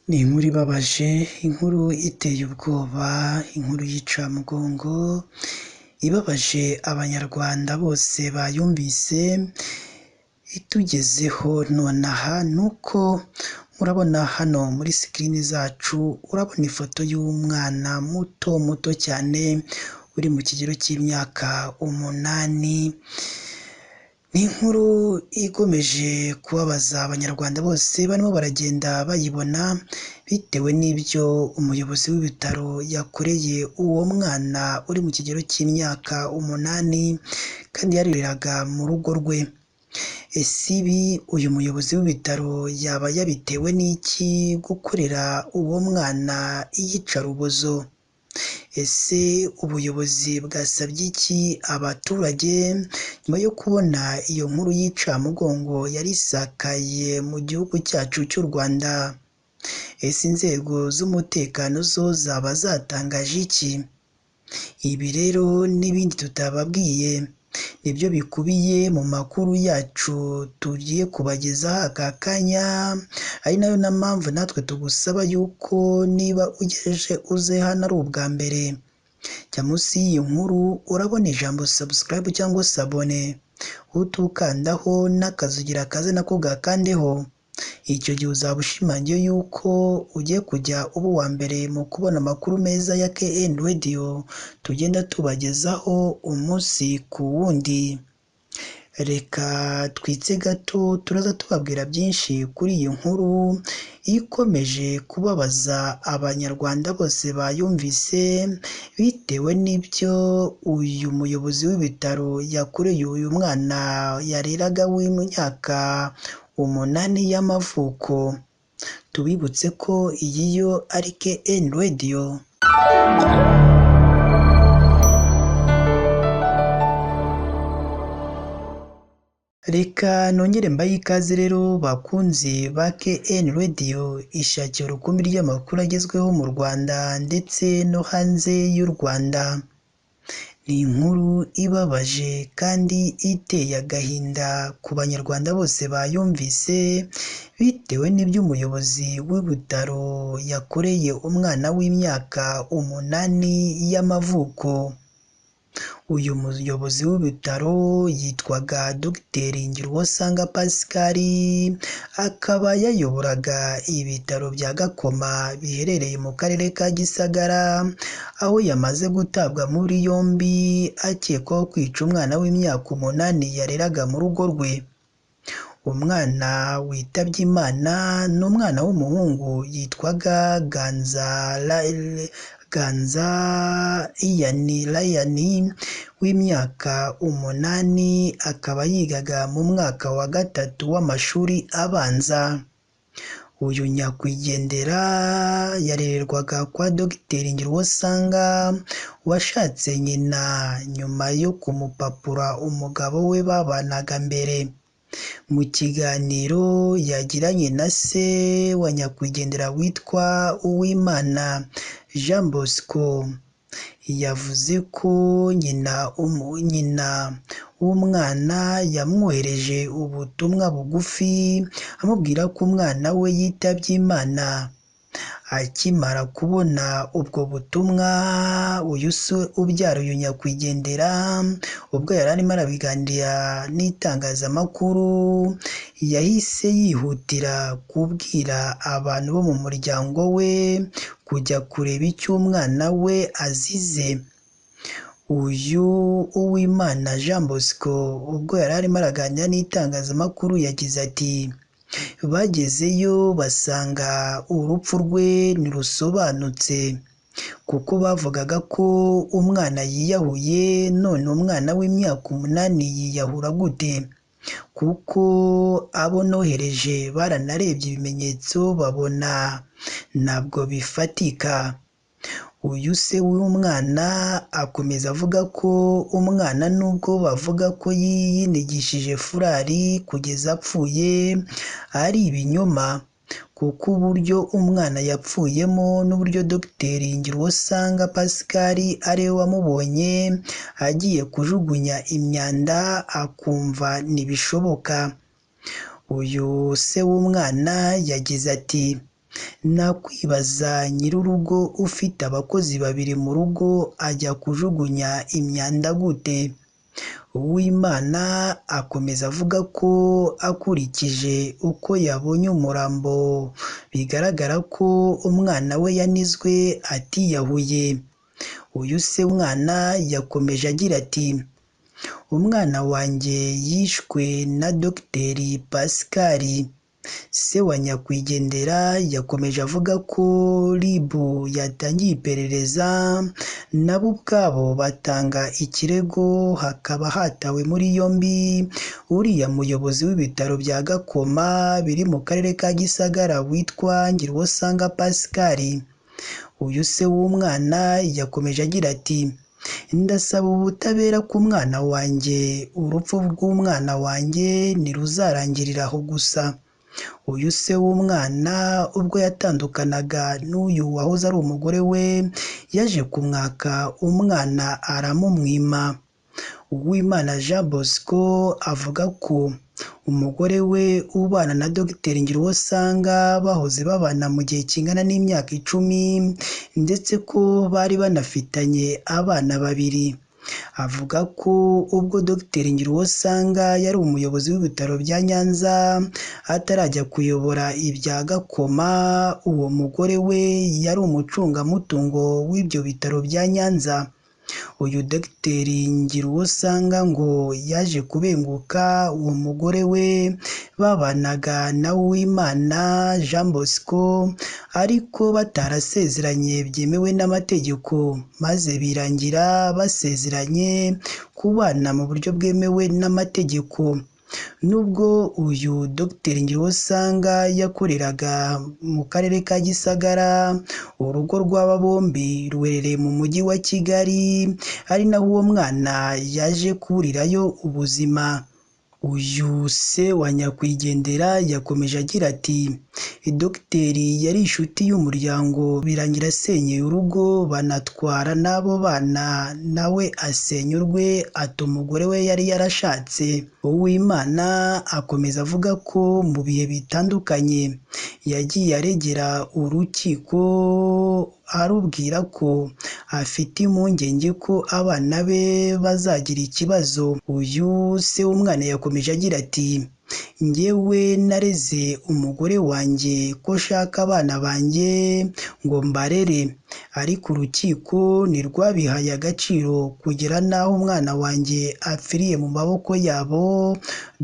Ni inkuru ibabaje, inkuru iteye ubwoba, inkuru y'incamugongo, ibabaje abanyarwanda bose bayumvise, itugezeho nonaha ni uko murabona hano muri sikirini zacu, urabona ifoto y'umwana muto muto cyane, uri mu kigero cy'imyaka 8, ni inkuru ikomeje kubabaza abanyarwanda bose barimo baragenda bayibona, bitewe n'ibyo umuyobozi w'ibitaro yakoreye uwo mwana uri mu kigero cy'imyaka 8 kandi yarereraga mu rugo rwe. Ese ibi uyu muyobozi w'ibitaro yaba yabitewe n'iki gukorera uwo mwana iyicarubozo? Ese ubuyobozi bwasabye iki abaturage nyuma yo kubona iyo nkuru y'incamugongo yari isakaye mu gihugu cyacu cy'u Rwanda? Ese inzego z'umutekano zo zaba zatangaje iki? Ibi rero n'ibindi tutababwiye nibyo bikubiye mu makuru yacu tugiye kubagezaho aka kanya, ari nayo na mpamvu natwe tugusaba yuko niba ugejeje uze hano ari ubwa mbere, jya munsi y'iyi nkuru urabona ijambo subscribe cyangwa sabone, utukandaho n'akazugira kaze nako gakandeho, icyo gihe uzaba ushimangiye yuko ugiye kujya uba uwa mbere mu kubona amakuru meza ya KN Radio tugenda tubagezaho umunsi ku wundi. Reka twitse gato turaza tubabwira byinshi kuri iyi nkuru ikomeje kubabaza abanyarwanda bose bayumvise, bitewe n'ibyo uyu muyobozi w'ibitaro yakoreye uyu mwana yareraga w'imyaka 8 y'amavuko. Tubibutse ko iyi yo ari KN Radio. Reka nongere mbahe ikaze rero bakunzi ba KN Radio, ishakira urukumbi ry'amakuru agezweho mu Rwanda ndetse no hanze y'u Rwanda. Ni inkuru ibabaje kandi iteye agahinda ku banyarwanda bose bayumvise, bitewe n'ibyo umuyobozi w'ibitaro yakoreye umwana w'imyaka 8 y'amavuko. Uyu muyobozi w'ibitaro yitwaga Dr Ngiruwonsanga Pascal, akaba yayoboraga ibitaro bya Gakoma biherereye mu karere ka Gisagara, aho yamaze gutabwa muri yombi akekwaho kwica umwana w'imyaka 8 yareraga mu rugo rwe. Umwana witabye Imana ni umwana w'umuhungu yitwaga Ganza Ian Ryan w'imyaka 8, akaba yigaga mu mwaka wa 3 w'amashuri abanza. Uyu nyakwigendera yarererwaga kwa Dr Ngiruwonsanga washatse nyina nyuma yo kumupapura umugabo we babanaga mbere. Mu kiganiro yagiranye na se wa nyakwigendera witwa Uwimana Jean Bosco, yavuze ko nyina w'umwana yamwohereje ubutumwa bugufi amubwira ko umwana we yitabye Imana. Akimara kubona ubwo butumwa, uyu se ubyara uyu nyakwigendera, ubwo yari arimo arabiganira n'itangazamakuru, yahise yihutira kubwira abantu bo mu muryango we kujya kureba icyo umwana we azize. Uyu Uwimana Jean Bosco ubwo yari arimo araganira n'itangazamakuru yagize ati: bagezeyo basanga urupfu rwe ntirusobanutse, kuko bavugaga ko umwana yiyahuye, none umwana w'imyaka 8 yiyahura gute? Kuko abo nohereje baranarebye ibimenyetso babona ntabwo bifatika. Uyu se w'umwana akomeza avuga ko umwana nubwo bavuga ko yinigishije furari kugeza apfuye ari ibinyoma, kuko uburyo umwana yapfuyemo n'uburyo Dr Ngiruwonsanga Pascal ariwe wamubonye agiye kujugunya imyanda akumva ntibishoboka. Uyu se w'umwana yagize ati: Nakwibaza nyir'urugo ufite abakozi babiri mu rugo ajya kujugunya imyanda gute? Uwimana akomeza avuga ko akurikije uko yabonye umurambo bigaragara ko umwana we yanizwe atiyahuye. Uyu se w'umwana yakomeje agira ati “Umwana wanjye yishwe na Dogiteri Pascal.” Se wa nyakwigendera yakomeje avuga ko RIB yatangiye iperereza, nabo ubwabo batanga ikirego, hakaba hatawe muri yombi uriya muyobozi w'ibitaro bya Gakoma biri mu karere ka Gisagara witwa Ngiruwonsanga Pascal. Uyu se w'umwana yakomeje agira ati “Ndasaba ubutabera ku mwana wanjye, urupfu rw'umwana wanjye ntiruzarangirira aho gusa.” Uyu se w'umwana ubwo yatandukanaga n'uyu wahoze ari umugore we, yaje kumwaka umwana aramumwima. Uwimana Jean Bosco avuga ko umugore we ubana na Dogiteri Ngiruwonsanga bahoze babana mu gihe kingana n'imyaka 10, ndetse ko bari banafitanye abana babiri. Avuga ko ubwo Dogiteri Ngiruwonsanga yari umuyobozi w'ibitaro bya Nyanza atarajya kuyobora ibya Gakoma, uwo mugore we yari umucungamutungo w'ibyo bitaro bya Nyanza. Uyu Dogiteri Ngiruwonsanga ngo yaje kubenguka uwo mugore we babanaga na Uwimana Jean Bosco, ariko batarasezeranye byemewe n'amategeko, maze birangira basezeranye kubana mu buryo bwemewe n'amategeko. Nubwo uyu Dogiteri Ngiruwonsanga yakoreraga mu karere ka Gisagara, urugo rw'aba bombi ruherereye mu mujyi wa Kigali, ari naho uwo mwana yaje kuburirayo ubuzima. Uyu se wa nyakwigendera yakomeje agira ati “Dogiteri yari inshuti y'umuryango, birangira asenyeye urugo banatwara n'abo bana, nawe asenya urwe ata umugore we yari yarashatse.” Uwimana akomeza avuga ko mu bihe bitandukanye yagiye aregera urukiko arubwira ko afite impungenge ko abana be bazagira ikibazo. Uyu se w'umwana yakomeje agira ati “Njyewe nareze umugore wanjye ko nshaka abana banjye ngo mbarere, ariko urukiko ntirwabihaye agaciro kugera n'aho umwana wanjye apfiriye mu maboko yabo.”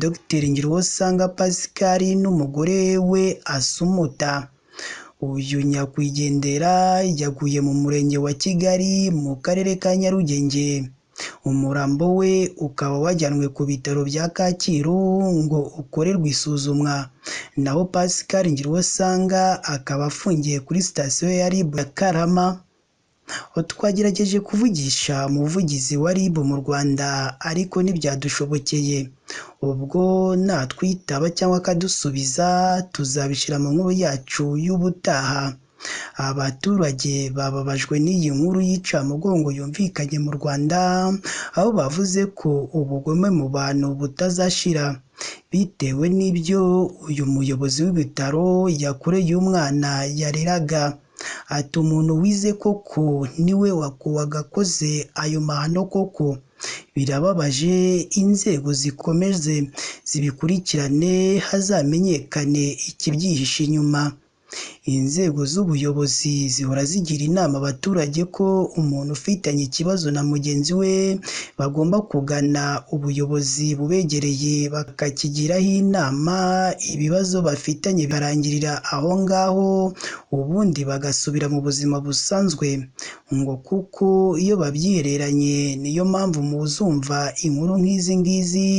Dogiteri Ngiruwonsanga Pascal n'umugore we Asumuta. Uyu nyakwigendera yaguye mu murenge wa Kigali mu karere ka Nyarugenge. Umurambo we ukaba wajyanwe ku bitaro bya Kacyiru ngo ukorerwe isuzumwa, naho Pascal Ngiruwonsanga akaba afungiye kuri sitasiyo ya RIB ya Karama. Twagerageje kuvugisha umuvugizi wa RIB mu Rwanda ariko ntibyadushobokeye. Ubwo natwitaba cyangwa akadusubiza tuzabishyira mu nkuru yacu y'ubutaha. Abaturage bababajwe n'iyi nkuru y'incamugongo yumvikanye mu Rwanda, aho bavuze ko ubugome mu bantu butazashira bitewe n'ibyo uyu muyobozi w'ibitaro yakoreye umwana yareraga. Ati “Umuntu wize koko niwe wagakoze ayo mahano koko, birababaje, inzego zikomeze zibikurikirane hazamenyekane ikibyihishe inyuma.” Inzego z'ubuyobozi zihora zigira inama abaturage ko umuntu ufitanye ikibazo na mugenzi we bagomba kugana ubuyobozi bubegereye bakakigiraho inama, ibibazo bafitanye bikarangirira aho ngaho, ubundi bagasubira mu buzima busanzwe, ngo kuko iyo babyihereranye niyo mpamvu muzumva inkuru nk'izi ngizi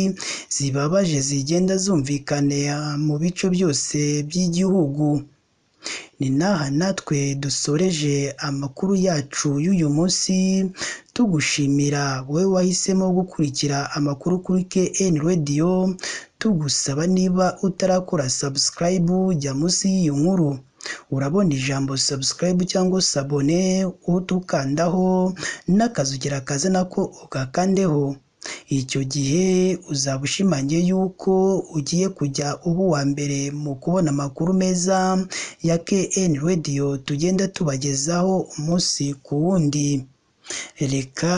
zibabaje zigenda zumvikana mu bice byose by'igihugu. Ni n'aha natwe dusoreje amakuru yacu y'uyu munsi, tugushimira wowe wahisemo gukurikira amakuru kuri KN Radio, tugusaba niba utarakora subscribe jya munsi y'iyi nkuru, urabona ijambo subscribe cyangwa s'abonner utukandaho n'akazogera kaza nako ugakandeho. Icyo gihe uzaba ushimangiye yuko ugiye kujya uba uwa mbere mu kubona amakuru meza ya KN Radio tugenda tubagezaho umunsi ku wundi. Reka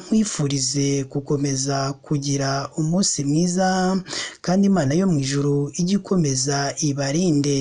nkwifurize gukomeza kugira umunsi mwiza, kandi Imana yo mu ijuru ijye ikomeza ibarinde.